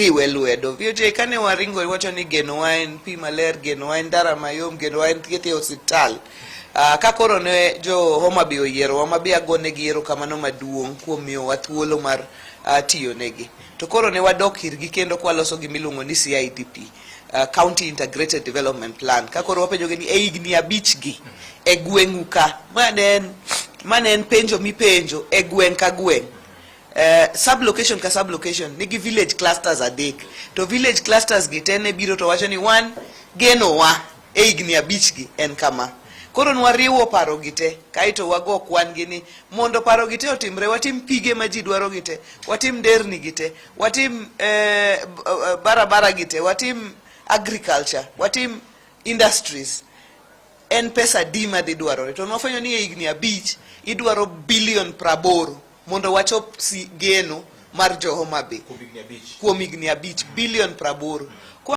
Riwe lwedo. VOJ kane waringo wacho ni genowa en pi maler, genowa en ndara mayom, genowa en thieth e osiptal. Ka koro ne jo Homa Bay oyierowa ma be agonegi erokamano maduong' kuom miyowa thuolo mar tiyo negi. To koro ne wadok irgi kendo kwaloso gima iluongo ni CIDP, County Integrated Development Plan. Ka koro wapenjogi ni e higni abich gi e gweng'u ka, ma ne en penjo mipenjo e gweng' ka gweng'. Sub location ka sub location nigi village clusters adek to village clusters gi te ne biro to wacho ni wan genowa e higni abich gi en kama. Koro nwariwo paro gi te kaeto wago kwan gi ni mondo paro gi te otimre, watim pige ma ji dwaro gi te, watim nderni gi te, watim barabara gi te, watim agriculture, watim industries, en pesa di madhi dwarore? To nwafwenyo ni e higni abich idwaro bilion 80 mondo wachop si geno mar jo Homa Bay. Kuom higni 5. Kuom higni 5, bilion 80.